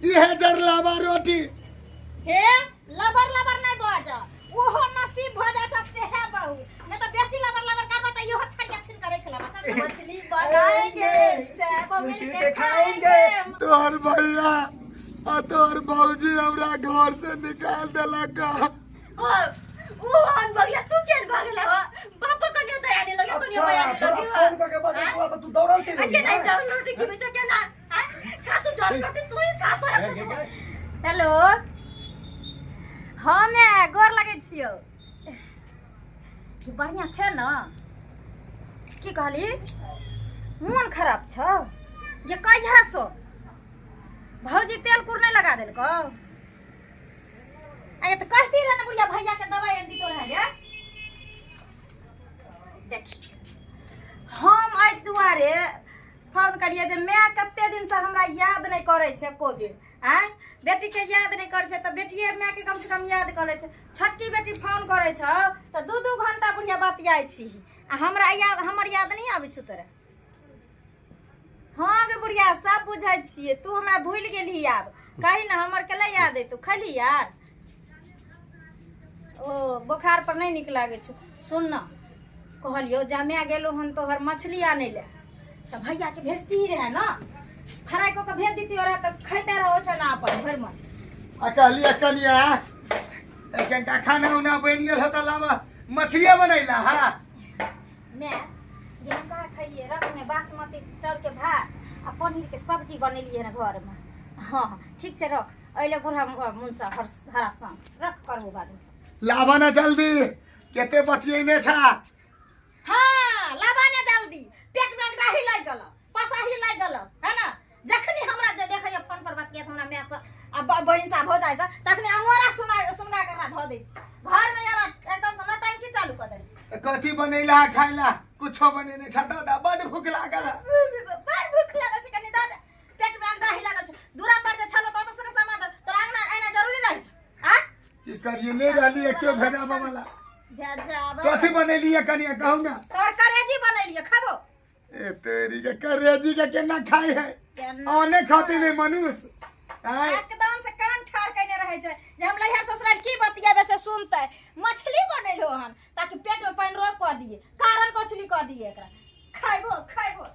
इहे जरलावा रोटी। हे लबर लबर नहि बाज, ओहो नसीब भऽ जाइ छै सेहे बहुत, नहि तऽ बेसी लबर लबर करबऽ तऽ इहो थरिया छीन कऽ राखि लेबऽ। सब मछली बनाएंगे, सब मिलके खाएंगे। तोहर भैया आ तोहर भौजी हमरा घर से निकाल देलक। ओ ओ हन भगला, तू केन भगला हो? बापा कनियो दया नहीं लगे, कनियो अच्छा माया नहीं तोरा लगे। फोन करके बजे तू तो तू दौड़ल चलि के गेली नहीं जल रोटी की बेचो के ना हाँ? खा तू जल रोटी, तू ही खा तो। गे, गे, गे। हेलो, हाँ मैं गोर लगे छियो। बढ़िया छै ने? की कहली, मोन खराब छौ? ये कहिया सो भौजी तेल कुर नहीं लगा देलकौ? अरे तो कहती रहे ना बुढ़िया, भैया के दवाई आनि दितो रहे। गे देखी, हम एहि दुआरे फोन करिए जे माय कते दिनसँ हमरा याद नहि करै छै एको दिन। आँय, बेटीके याद नहि करै छै तऽ बेटिए मायके कमसँ कम याद कऽ लै छै। छोटकी बेटी फोन करै छौ तऽ 2-2 घंटा बुढ़िया बतियाइ छी आ हमरा याद, हमर याद नहि आबै छौ तोरा? हाँ गे बुढ़िया, सब बुझै छियै, तू हमरा भूलि गेलही। आब कही ने, हमर केला याद अयतौ? खैली यार? ओ बोखार पर नहि नीक लागै छौ। सुन न, कहलियौ जमा गेलौ हन तोहर मछली आनै लए तऽ भैयाके भेजती रहे ने, फ्राइ कऽ के भेज दितियो रहे तऽ खैते रहो ओहिठाम अपन भरि मन। आ कहलियै कनिया, एक खाना उना बनि गेल होता, लाबा मछलिए बनैला हा। मैं जे हम कहाँ खैलिए, रख में बासमती चाउरके भात आ पनीरके सब्जी बनेलिए हन घरमे। हाँ ठीक छै, रख। अइले बूढ़ा मुनसा हर हरा संग रख, करबो बादमे। लाबा ना जल्दी, केते बतियेने छा। हाँ लाबा ने जल्दी, पेट में अगराही लागि गेल, पसाही लागि गेल है ना। जखनी हमरा जे देखैया फोन पर बतिया हमरा माय से आ बहिन से भौजाइ से, तखनी अंगोरा सुना सुनगा के धऽ दै छी। घर में यार एकदम से नौटंकी चालू कऽ देली। कथी बनैला हा खाइला? कुछो बनेने छा दादा, बड भूख लागल है। बड़ भूख लागल छै, कनि दऽ दे। पेट में अगराही लागल छै। दूरा पर जे छलो तऽ ओतऽ से सामान दे, तोरा अंगना एना जरूरी रहै छै? आ की करिए, नहीं रहली क्यों भेजाबा वाला। भेजाबऽ। कथी बनेलिए कनिया, कहू ना। तोर करेजी बनेलिए, खाबो? ए तेरी के करेजी के केना खाई है? केना? आने खाती नहीं मनुष्य आय। एकदम से कान ठार कने रहे छै जे हम लैहर ससुराल की बतियाबे से सुनते। मछली बनेलो हन ताकि पेट में पानि रोक कऽ दिए, कारण कछली कऽ दिए एकरा। खाइबो खाइबो।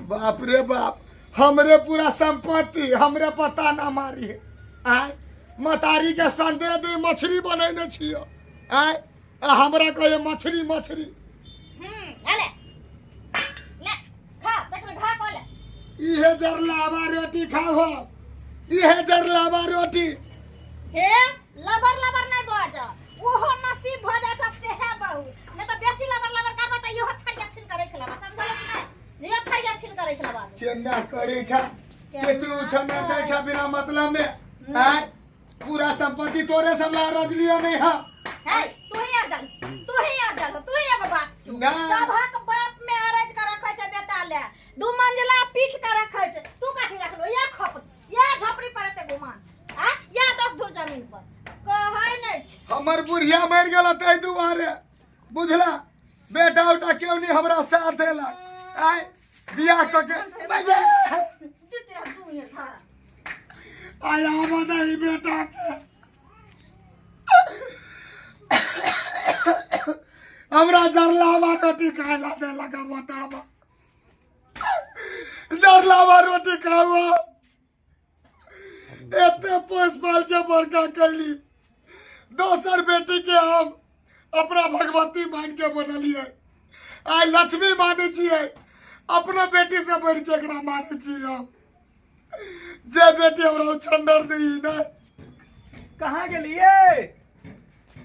बाप रे बाप, हमरे पूरा संपत्ति हमरे पता ना मारी है। आय मतारी के संदेह दी मछली बनैने छियो। आय आ हमरा कहे मछली मछली। अले ले खा, पेट में घा कऽ ले। इहे जरलावा रोटी खाओ, इहे जरलावा रोटी। हे लबर लबर नहि बाज, ओहो नसीब भऽ जाइ छै सेहे बहुत, नहि तऽ बेसी लबर लबर करबऽ तऽ इहो थरिया छीन कऽ राखि लेबऽ। समझल कि नहि? इहो थरिया छीन कऽ राखि लेबऽ। केना करै छ के तू उछल दै छ बिना मतलब में? आय पूरा संपत्ति तोरे सब ला रजलियो नहीं हा। हे तू ही यार जान, तू ही यार जान, तू ही एगो बाप छौ। ना। सबहक बाप में अरज के रखै छै बेटा ले, दू मंजिला पीट के रखै छै। तू कथी रखलो? या खपड़ी या झोपड़ी पर एते गुमान छै आ या 10 धुर जमीन पर कहै नहि छै। हमर बुढ़िया मरि गेल ताहि दुआरे बुझला, बेटा उटा केओ नहीं हमरा साथ देलक। आय बियाह कऽ के मजे दू तेरा दू ये धारा। आय आबऽ दही बेटा के, हमरा जरलावा रोटी खाय ला देलक। बताबऽ, जरलावा रोटी खाबऽ? एते पोस पाल के बड़का कैली, दोसर बेटी के हम अपना भगवती मान के बनलियै, आइ लक्ष्मी मानै छियै। अपना बेटी से बढ़ि के एकरा मानै छियै हम। जे बेटी हमरा उछंडर दी ने। कहाँ गेलिए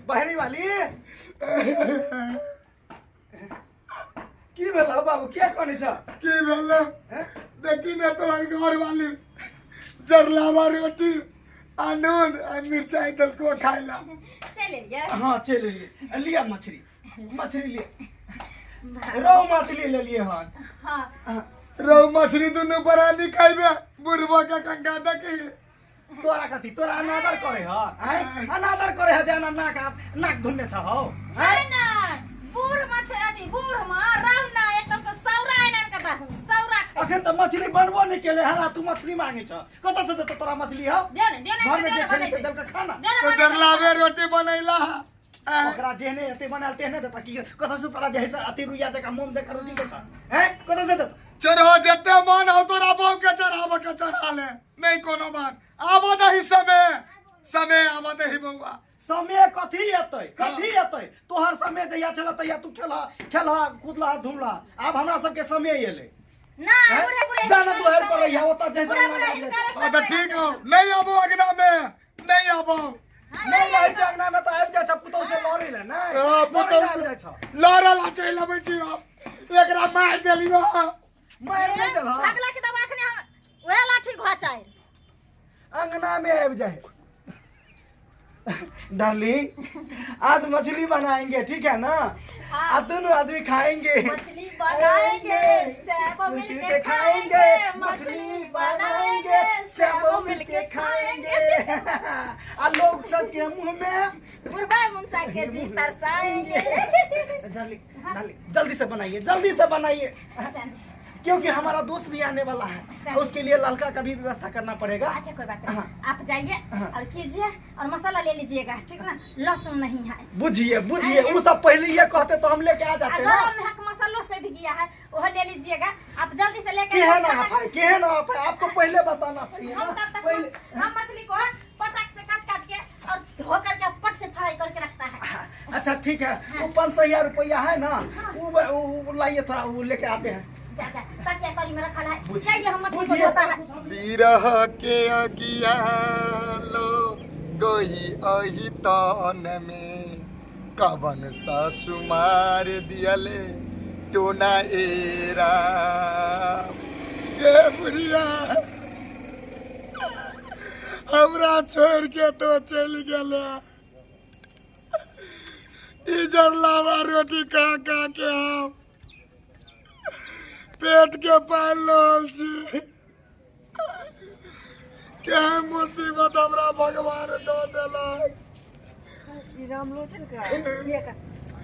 बहरी वाली? की भेल हौ बाबू, किया कनै छ? की भेलै? देखी ने, तोहर घर वाली जरलावा रोटी आ नून आ मिरचाई देलको खाय ला। चलि एलियै? हाँ चलि एलियै। लिअ मछली, मछली लिअ, रोहु मछली लेलियै हन। हाँ। हाँ। रहु मछली दुनू बरानी खाइबे, बुढ़बा के कंगा देखी। तोरा कथी, तोरा अनादर करे ह? आँय, अनादर करे ह जाना नाक नाक धुनने छ हौ? अरे ना, बूढ़ में छै अथी, बूढ़ में रहु ना एकदम से सौरा आनि आनि के दहु, सौरा अखन तऽ मछली बनबो नहि केले हरा तू मछली मांगे छ कतऽ से देतौ तोरा मछली हौ दियौ ने दियौ ने घर में दियौ जे ने छलै से बनेतै। देलकै खाना दियौ ने तो बनेतै। जरलावे रोटी बनैला है ओकरा जेहने हेतै बनायल तेहने देता कि कतऽ से तोरा जे है से अति रुइया जकाँ मोम जकाँ रोटी देता हैं कतऽ से देता चढ़ो जते मन हो तोरा बहू के चढ़ाबऽ के चढ़ा ले नहीं कोनो बात आबो दही समय समय आबो दही बौआ समय कथी एतै कथी एतै तोहर समय जहिया छल तहिया तू खेलह खेलह कूदलह धुमलह आब हमरा सबके समय एलै ना हैं? बुढ़े बुढ़े जाना दुआरि पर रहिया ओतऽ जैसे बुढ़े मन बुढ़े आबि जाइ छै। हाँ तऽ ठीक हो नहीं आबो अगना में नहीं आबो नहि रहै छै अंगना में तऽ आबि जाइ छै पुतहु से लड़ै लए नहि हाँ, लड़ै लए पुतहु आबि से जाइ छै लड़े ला चलि अबै छी हम एकरा मारि देलियो मारि नहि देलह भगला के दवा अखने हम वएह लाठी घोचाइ अंगना में आबि जाए डार्लिंग आज मछली बनाएंगे ठीक है ना हाँ। आज दोनों आदमी खाएंगे मछली बनाएंगे सब मिलके खाएंगे मछली बनाएंगे सब मिलके खाएंगे आ लोग सबके मुंह में बुढ़बा मुंसा के जी तरसाएंगे डार्लिंग डार्लिंग जल्दी से बनाइए जल्दी से बनाइए क्योंकि हमारा दोस्त भी आने वाला है अच्छा। उसके लिए लड़का का भी व्यवस्था करना पड़ेगा अच्छा कोई बात नहीं हाँ। आप जाइए हाँ। और कीजिए और मसाला ले लीजिएगा ठीक ना लहसुन नहीं है बुझिए बुझिए वो सब पहले ये कहते तो हम लेके आ जाते ना गरम में मसालो से भी गया है वो ले लीजिएगा आप जल्दी से लेके केहन आइए। आप है केहन आप है आपको पहले बताना चाहिए हम ना तब तक पहले हम मछली को पटाख से काट काट के और धो करके पट से फ्राई करके रखता है हाँ, अच्छा ठीक है वो 500 रुपया है ना वो लाइए थोड़ा वो लेके आते हैं जा जा तकिया करी में रखल है बुझिए, जाइए हम मछली को बुझिए, धोता है बिरह के अगिया लो गोही अही तन में कवन सासु मार दियले टोना एरा गे बुढ़िया हमरा छोड़ के तो चलि गेले ई जरलावा रोटी खा खा के हम पेट के पालि रहल छी केहन मुसीबत हमरा भगवान दऽ देलक ई रामलोचन का किया का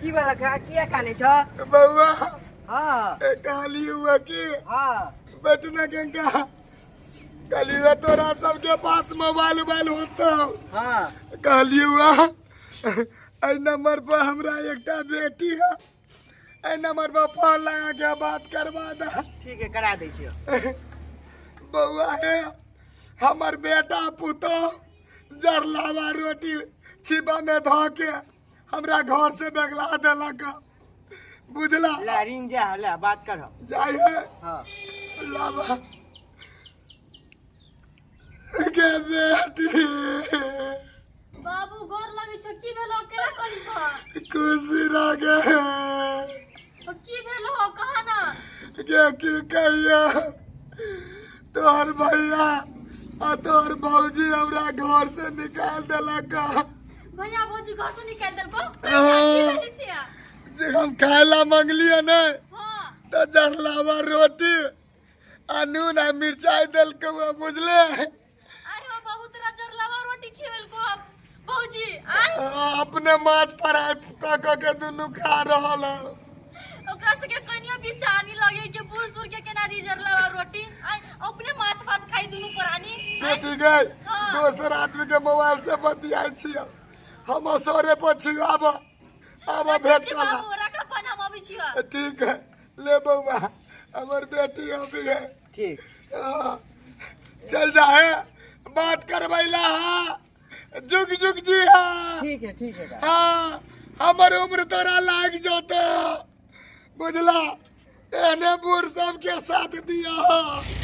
की वाला का किया काने छ बौआ हां ए कहली हुआ कि हां बैठना गंगा कहली हुआ तोरा सबके पास मोबाइल उबाइल होतो हां कहली हुआ एहि नंबर पर हमरा एकटा बेटी है एहि नंबर पर फोन लगा के बात करवा दे ठीक है करा दै छियो बौआ हे हमर बेटा पुतोह जरलावा रोटी छिपा में धऽ के हमरा घर से बेगला देलक बुझला ला रिंग जा ला बात कर जाइ है हां लावा गे बेटी बाबू गोर लगै छौ की भेलौ केना करै छौ खुशी रह गे की भेलौ कहा ना गे की कहिया तोहर भैया आ तोहर भौजी हमरा घर से निकाल देलक भैया भौजी घर से निकालि देलकौ हाँ। की भेलै से जे हम खाय ला मंगलियै ने हाँ तऽ जरलावा रोटी आ नून आ मिरचाइ देलकै बुझले आय हो बाबू तोरा जरलावा रोटी खिएलको अब भौजी आय आ, अपने माथ पर आबि कऽ कऽ के दुनू खा रहल हँ ओकरा सबके कनियो विचार नहीं लगे कि बूढ़ सूढ़ के केना दी जरलावा रोटी आय अपने माछ भात खाई दुनू प्राणी आय बेटी गई हाँ। दोसर आदमी के मोबाइल से बतियाइ छियै हम असोरे पर छी आब आब भेंट ठीक करा बाबू रख अपन हम अबै छियो ठीक है ले बउआ हमर बेटी अभी है ठीक हाँ, चल जा है बात करबैला हाँ जुग जुग जी हाँ ठीक है ठीक है दा। हाँ हमर उम्र तोरा लाग जतो बुझला एहने बूढ़ सबके साथ दिया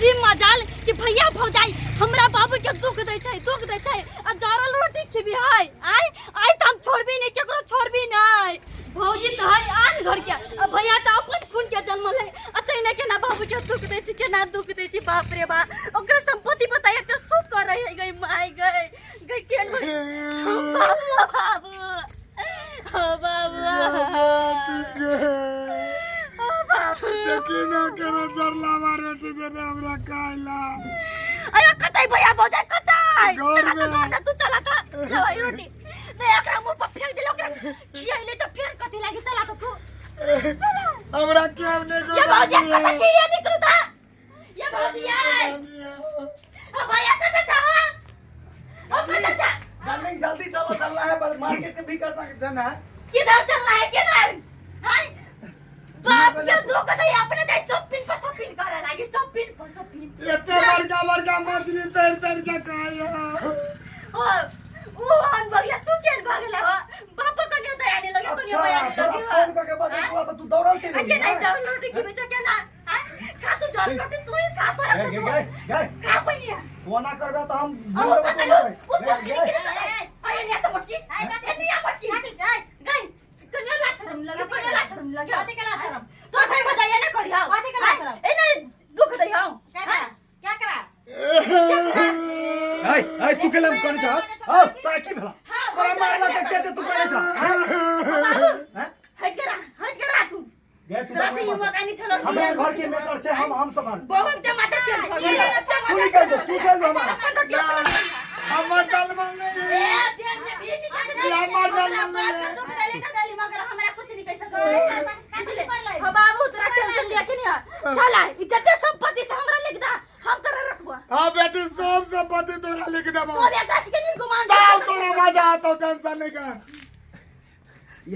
ई मजाल कि भैया भौजाई हमरा बाबू के दुख दै छै दुख दै छै आ जरल रोटी खिबी है आय आय त हम छोड़बी नहीं केकरो छोड़बी नहीं भौजी त है आन घर के आ भैया त अपन खून के जन्मल है आ तैने केना बाबू के दुख दै छै केना दुख दै छै बाप रे बाप ओकरा संपत्ति बताइए त सुख कर रही है गई माय गई गई केन बाबू बाबू ओ बाबू ओ बाबू देखी ना केना जरलावा रोटी देने हमरा खाइला अयो कतै भैया भौजाई कतै घर चला में। त घर न तू चला त लवाई रोटी नहीं एकरा मुंह पर फेंक देलो ओकरा खियाइले त फेर कथी लागी चला त तू चला हमरा केहू नहीं ये भौजी कतै छी ये निकलू त भौजी आय ओ भैया कत छा ओ कत छा डार्लिंग जल्दी चलो चलना है बस मार्केट में भी करना जाना है किधर चलना है किधर हाय बाप के दुख दे अपने दे शॉपिंग पर शॉपिंग करे लागी शॉपिंग पर शॉपिंग एते बड़का बड़का मछली तैर तैर के खाय ओ ऊ हन भगला तू केन भगला हो बाप कन्या दया नहीं लगे कन्या अच्छा दया नहीं तोरा लगे फोन करके बाद हुआ तो तू दौड़ल से के नहीं जरूर रोटी की बेचो के ना हाँ? खा तू जरूर रोटी तू ही खा तोरा गए गए गए खा कोई नहीं वो ना करबे तो हम ओ कत लो ओ गए, गए। अरे नहीं तो मटकी ए नहीं मटकी गई कन्या ला शरम लगे कन्या ला शरम लगे कथी के ला शरम? तोर भाई बताइए ना करियो कथी के ला शरम? ए नहीं दुख दई हम क्या करा क्या करा ऐ ऐ तू के लम कोन छ औ तोरा की भेला हाँ, तोरा मारला के के जे तू करे छ बाबू हैं हट करा हट करा तू गए तू तोरा से ही मकानी छलो हमरा घर के मैटर छै हम संभाल बहुत के माथा चल तू निकल जो तू चल जो हमारा अपन रोटी अपन हमर डलमल नहीं ए देह में भी नहीं हमर डलमल नहीं दुख डाले ना डाली मगर हमरा कुछ नहीं कह सकत हां बाबू तोरा टेंशन लिया के नहीं चल आ इज्जत संपत्ति से हमरा लिख दा हम तोरा रखबो हाँ बेटी सब संपत्ति तोरा लिख देबो तो बेटा से नहीं गुमान तब तोरा मजा आता टेंशन नहीं कर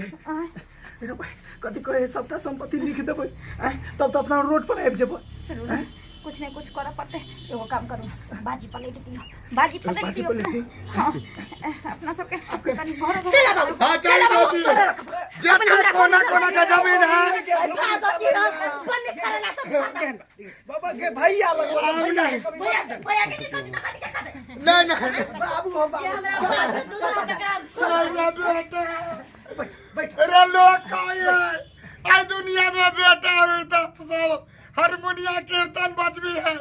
ये रे भाई कथी कहे सबटा संपत्ति लिख देबै आँय तब तऽ अपना रोड पर आबि जेबै सुनू ने कुछ ने कुछ करऽ पड़तै एगो काम करू बाजी पलटि दियौ बाजी पलटि बाजी दियौ पलटि दियौ। हँ अपना सबके कनि घर चल बाबू हाँ चल बेटी जितना कोना कोना का जमीन है भागो की हम बंद करेला सब खाता बाबा के भैया लगो हम नहीं भैया भैया के नहीं कथी कथी के खाते नहीं नहीं बाबू हो जे बाबू हमरा बाप के दूध रोटी के हम छोड़ नहीं बेटा बैठ बैठ अरे लोग कहे आई दुनिया में बेटा हुई तो सब हारमोनिया कीर्तन बजबी है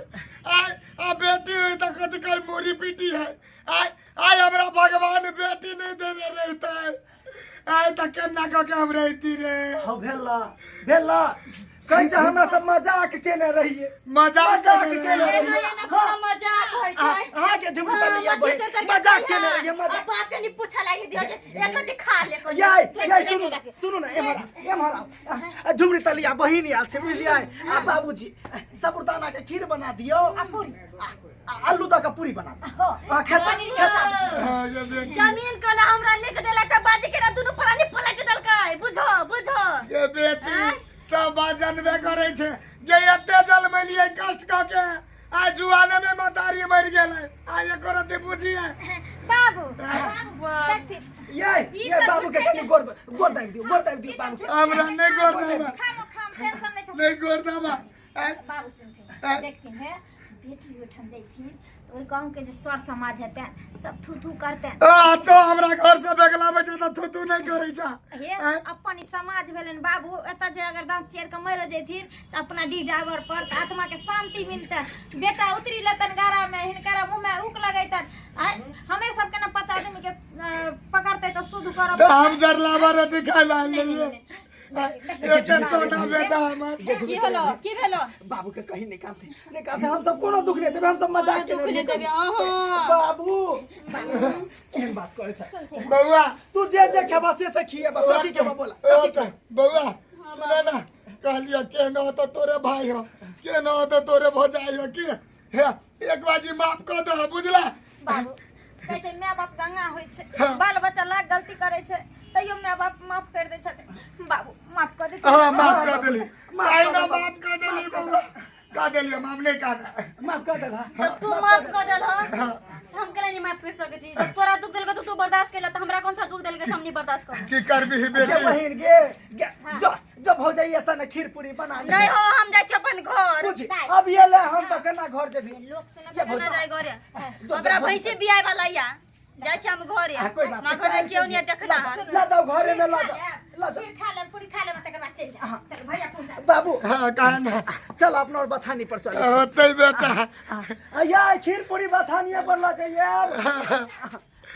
आय आ बेटी हुई तो कथी कहीं मोरी पीटी है आय आय हमरा भगवान बेटी नहीं देने रहता है आय तो केना कऽ के हम रहती रे हौ भेला भेला कहै छै हमरा सब मजाक केने रहिए मजाक मजाक केने केने रहिए। रहिए ना कोनो मजाक होय छै अहाँ के झुमरी तली हाँ, बहिन मजाक केने रहिए मजाक बाप के नहीं पूछा लागी दियो जे एक रोटी खा ले कोनी याय याय सुनू ना सुनू ना एम्हर आउ, एम्हर आउ। आ, झुमरी तलिया बहिन आयल छै बुझलियै आ बाबूजी साबुदाना के खीर बना दियौ आ पूरी आ आलू दऽ के पूरी बना दियौ आ, खेता खेता हाँ, ये बेटी जमीन कोला हमरा लिख देला त बाजी के ना दुनु प्राणी पलट देलकै बुझो बुझो ये बेटी सब बात जानबे करै छै जे एते जलमलियै कष्ट कऽ के आ जुआने में मतारी मरि गेलै आ एको रत्ती बुझिए बाबू बाबू देखथिन ये ये बाबू के कनि गोर गोर दाबि दियौ गोर दाबि दियौ बाबू के। हमरा नहि गोर दाबा खामो खाम टेंशन नहि छै नहि गोर दाबा आ, बाबू सुनथिन देखथिन हे बेटी ओहिठाम जैथिन तऽ ओहि गाँवके जे सर समाज हेतै सब थू थू करतै आ तो हमरा घर से बेगलाबै छै तऽ थू थू नहि करै छै हे अपन ई समाज भेलनि बाबू एतऽ जे अगर दाँत चेर के मरि जैथिन तऽ अपना डी ड्राइवर पर तऽ आत्माके शांति मिलतै बेटा उतरी लेतनि गाड़ामे हिनकर मुँहमे उक लगैतनि आँय हमरे सबके ने 5 आदमीके पकड़तै तऽ शुद्ध करब तऽ हम जरलावा रोटी खाय ला आनलियै एते सोना बेटा हमर की भेलो की भेलो बाबू के कहीं नहीं कानते नहीं कानते हम सब कोनो दुख नहीं देबे हम सब मजाक दुख केने नहीं रहियै देबे अहाँ बाबू एहन बात करे छै बौआ तू जे जे खेबा से से खिएबा कथी खेबा बोला ओ तऽ बौआ सुने ना कहलियै केहनो तो तोरे भाई हो केहनो तो तोरे भौजाई हो की हे एक बाजी माफ कऽ दह बुझला बाबू कहै छै माय बाप गंगा होइ छै हाँ। बाल बच्चा लाख गलती करै छै तैयो माय बाप माफ कर दै छथिन बाबू माफ कर दै हाँ माफ कऽ देली माफ ताहि कऽ ना दे, माफ कऽ देली बौआ कऽ देलियै माफ नहि कहना माफ कर देला तब तू माफ कर देल हम केना नहीं माफ कर सकै छी जब तोरा दुख देलकै तो तू बर्दाश्त केला त हमरा कौन सा दुख देलकै से हम नहीं बर्दाश्त करब की करबी गे बेटी बहिन गे गे जा जब हो जाइए ऐसा ना खीर पूरी बना ले नहीं हो हम जाइ छी अपन घर बुझी अब ये ले हम तो केना घर जेबी लोक सुनत ये केना जाइ घरे जो- हमरा जो- भैंसी बियाय वाला या जाइ छी हम घरे हाँ, कोई बात मां नहीं। घरे केओ नहीं देखना ला जाओ घरे में ला जाओ ला जाओ खीर खा लेब पूरी खा लेब तकर बाद चलि जाओ चल भैया पहुँचा बाबू हाँ कहा ना चल अपना और बथानी पर चल होते बेटा या खीर पूरी बथानिए पर लगे यार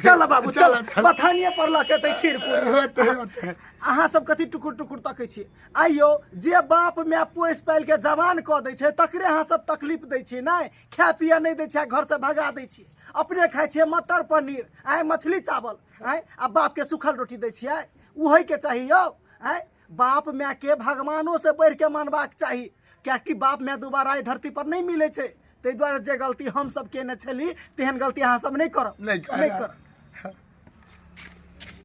चल बाबू चल चल, चल। बथानिए पर लगे ते खीर पूरी होते होते अहाँ सब कथी टुकुर टुकुर तकै छी आइयो जे बाप माय पोसि पालि के जवान कऽ दै छै तकरे अहाँ सब तकलीफ दै छियै नहि खाय पिए नहि दै छियै आ घरसँ भगा दै छियै अपने खाइ छियै मटर पनीर आँय मछली चावल आँय आ बापके सूखल रोटी दै छियै ओ होइके चाही यौ आँय बाप मायके भगवानोसँ बढ़िके मानबाक चाही कियाकि बाप माय दोबारा एहि धरती पर नहि मिलै छै। ताहि दुआरे जे गलती हमसब केने छली तेहन गलती अहाँ सब नहि करब। नहि करब। नहि करब।